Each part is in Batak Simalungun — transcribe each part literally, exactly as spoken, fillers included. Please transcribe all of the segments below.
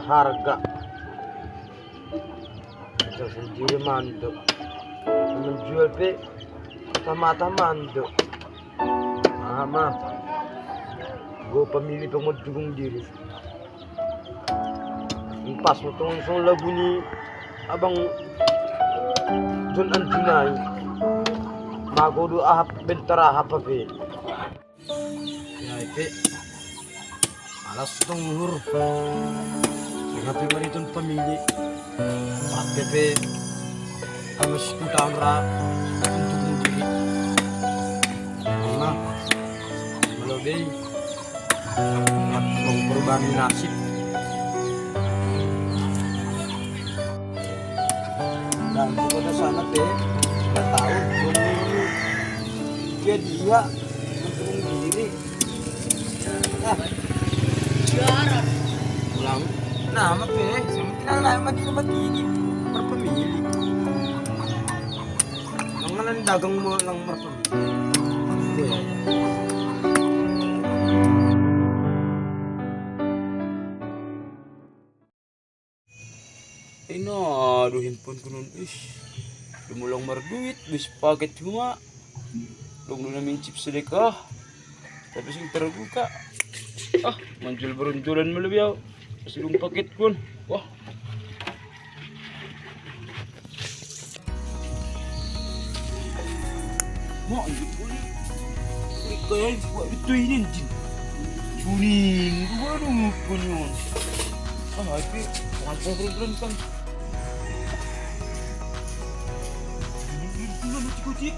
Harga. Bisa sendiri mandok. Menjual pe mata-mata mandok. Ama. Gue pemilih pengedukung diri. Pas mo tong song lagu ni abang John Anjunai. Mago do ahap bentar ahap ape. Ya, ipe. Alas tong luhur. Ngape mari tong pemilih. Pakai pe. Amas ku tamra untuk mudiri. Ama. Kalau dei. Mau perubahan nasib. Dan pokoknya sana pe, nggak tahu. Dia dia untuk diri. Nah, ulang. Nah, apa pe? Sama kita lah mati mati ini berpemilih. Jangan dagang mau lang berpemilih. Iya. Ina, aduh, handphone ku nun, ish. Dumulong marduit, bis paket cuma. Dong duna mincip sedekah. Tapi sing terbuka. Ah, manjul beruntulan melebiau. Pas dong paket pun. Wah. Mak, ini boleh. Ini kayak buat betul ini, Jin. Kuning, gua ada ngumpul, Yon. Ah, tapi langsung turun kan. Ini, ini, ini, kucing.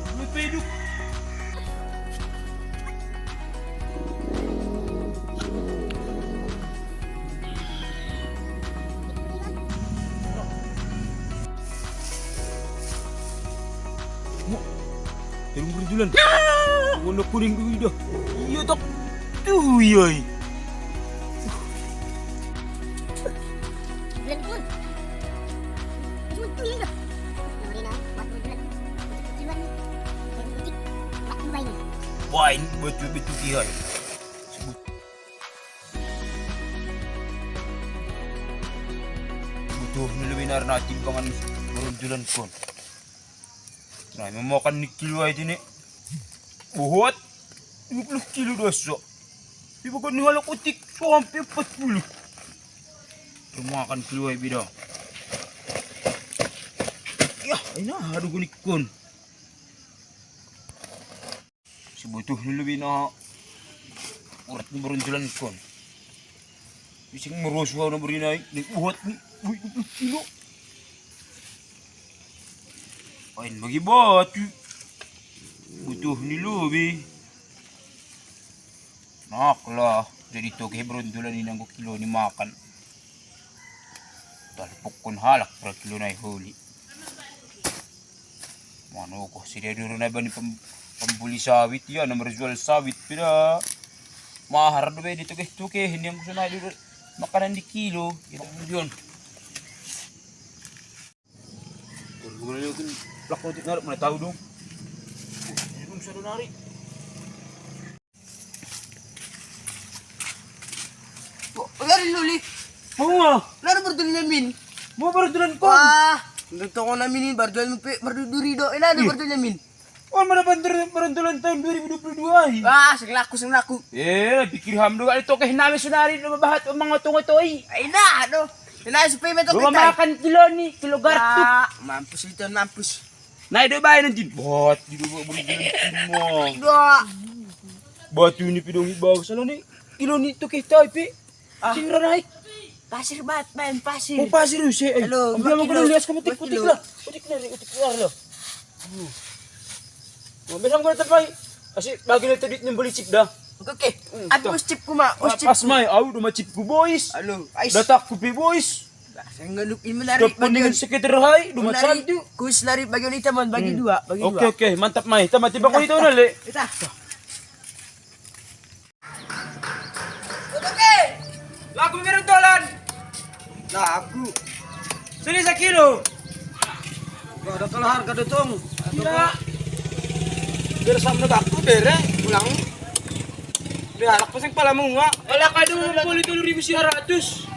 Ini peduk. Mo, terung beruntulan. Warna kuning dulu dah. Iya, tak. Tuh, iya. Bulan pun. Cuma tuh ya dah. Kemarin ah, waktu bulan. Kecilan nih. Dari butik. Waktu bayi. Wah, ini betul-betul dia. Butuh ni lebih nar na timbangan beruntulan kon. Nah, memakan ni kilo aja ni. Buat dua puluh kilo dosa. Di bagian ni halak utik sampai empat puluh. Memakan kilo aja beda. Ya, ini ada gunikon. Sebutuh ni lebih na urat ni beruntulan kon. Bising merusuh na berinai, ni buat ni, ui, ui, ui, kilo. Ain bagi batu. Butuh ni lebih. Nak lah, jadi toke beruntulan ni nanggo kilo ni makan. Talpukon halak per kilo nai holi. Mano ko, si dia dulu na bani pem-, pembuli sawit ya, na merjual sawit pira. Mahar do be di tuke-tuke, ini yang kusana dulu makanan di kilo, yang kemudian. Kalau gua lihat kan, plak otik narik, mana tahu dong. Ini belum satu narik. Lari luli. Mau ah? Lari bertulen yamin. Mau bertulen kon? Wah, nonton ko namin ini bertulen pe berduri do. Ini ada bertulen yamin. Oh, mana bantu bertulen tahun dua ribu dua puluh dua ini? Wah, sing laku, sing laku. Eh, pikir ham do kali tokeh nami sunari do mabahat omang otong otoi. Ay na do. Ina supaya meto kita. Makan kilo ni, kilo gartu. Mampus itu, mampus. Nai do bae nanti bot di do bot di do. Batu ni pidong ibaw sana ni. Kilo ni tu kita ipi. Ah. Sing ra naik. Pasir bat, main pasir. Oh, pasir use. Halo, ambil dua kilo. Lias kamu tik, utik lah. Utik lah, utik keluar lah. Mau besok gua tepai. Asik bagi nanti duit beli chip dah. Oke, oke. Hmm, aku chip ku ma, chip. Pas mai, au do ma chip ku boys. Halo, ais. Datak ku pi boys. Senggaluk ini menarik. Stop kuningan sekitar hai, do ma chip. Kus lari bagi wanita mon, bagi dua, bagi dua. Oke, oke, mantap mai. Tama tiba ko itu na le. Kita. Oke. Laku meron tolan. Laku. Sini sekilo. Gak ada kalau harga dotong. Iya. Biar sama aku bere pulang. Biar aku sing pala munga. Ala kadu puluh tujuh ribu sembilan ratus.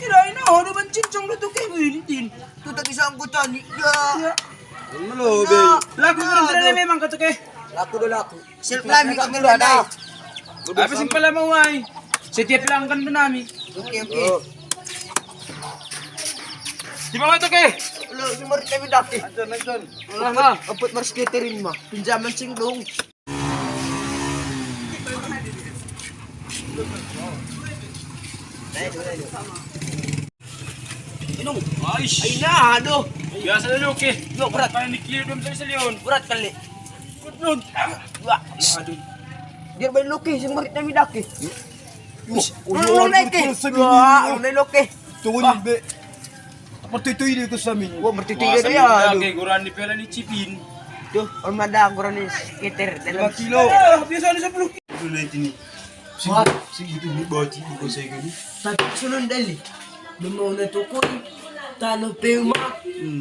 Kira ini ada ban cincang lu tuh kayak gini, Tin. Tuh tadi sangkut tadi. Ya. Ya. Ano, be? Laku ko rin talaga may mangga to, ke. Laku do laku. Self lami kami rin, ay. Abi sing pala mo, ay. Setiap lang kan nami. Okay, okay. Oh. Di ba nga to, ke? Lo, sumarit kami dati. Anton, Anton. Wala na. Apot mars catering ma. Pinjaman sing dong. Inong. Ay, ay na, ano? Biasa na, Luke. Yo, berat. Paano ni Cleo doon sa saliyon? Berat kali. Doon. Wah, aduh. Dia main Luke, sing marit na midaki. Wah, ulo na, Luke. Wah, ulo na, Luke. Tuwin, be. Martitoy di ko sa amin. Wah, martitoy di ya. Kay guran di pela ni Chipin. Tuh, on mada guran ni skater. Lima kilo. Ah, biasa ni sa puluh. Ito na ito ni. Sige, sige, ito ni bati ko sa ikon. Tapi sunod dali. Dumaw na to ko. Tano pe ma.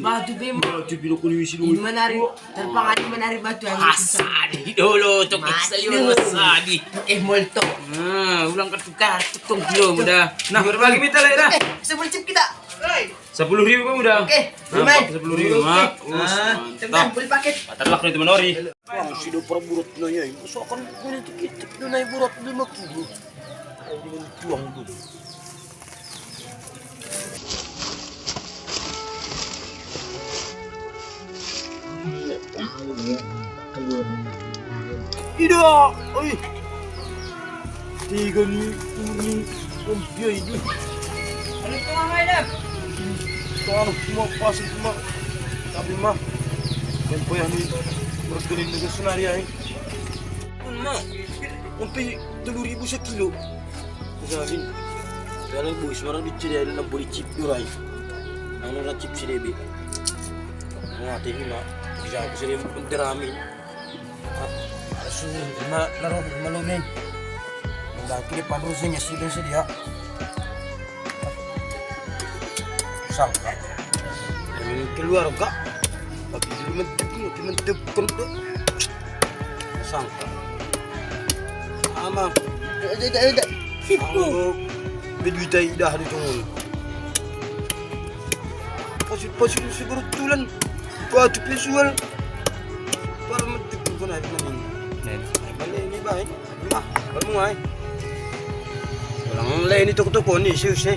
Batu pe ma. Batu pe ko ni sino. Imanari. Terpangani manari batu. Asadi dulu to. Masayo asadi. Eh, molto. Ah, ulang kartu-kartu tong kilo muda. Nah, berbagi mita lah ya. Eh, sebelum chip kita. Sepuluh ribu kamu dah. Oke, lumayan. Sepuluh ribu, Mak. Mantap. Boleh paket. Patarlak na ito manori. Ang sino para burat na yan. Gusto ko kung kung ito kita na yung burat lima kilo. Ay, di man tuwang doon. Ida! Ay! Tiga ni, ni, ang biyay ni. Ano ito nga, Maynab? Ito ano, kuma, pasok kuma. Sabi ma, yan po yan eh. Murag galing na gasonarya eh. Ano ma? Ang pay, tulo ribu sa kilo. Sabi, kaya lang boys, marang di chile, alam buli chip duray. Ano na chip si Debbie? Ang ate ni ma, bisa ko sila yung pagdarami. Asu, ma, laro, malumin. Ang dati ni Panrusin niya, sila sa diya. Sangka. Ang keluarga. Pag hindi naman, hindi naman, hindi naman, Sangka. Ama. Ay, ay, ay, ay. Ako, bidwitay dah di tungul. Pasit-pasit siguro tulan. Kuwatu pesual. Para magtipon ko na ito naman. Ay, bali, ini ba eh? Ma, ano mo nga eh? Walang lain ito ko to ko, ni Zeus eh.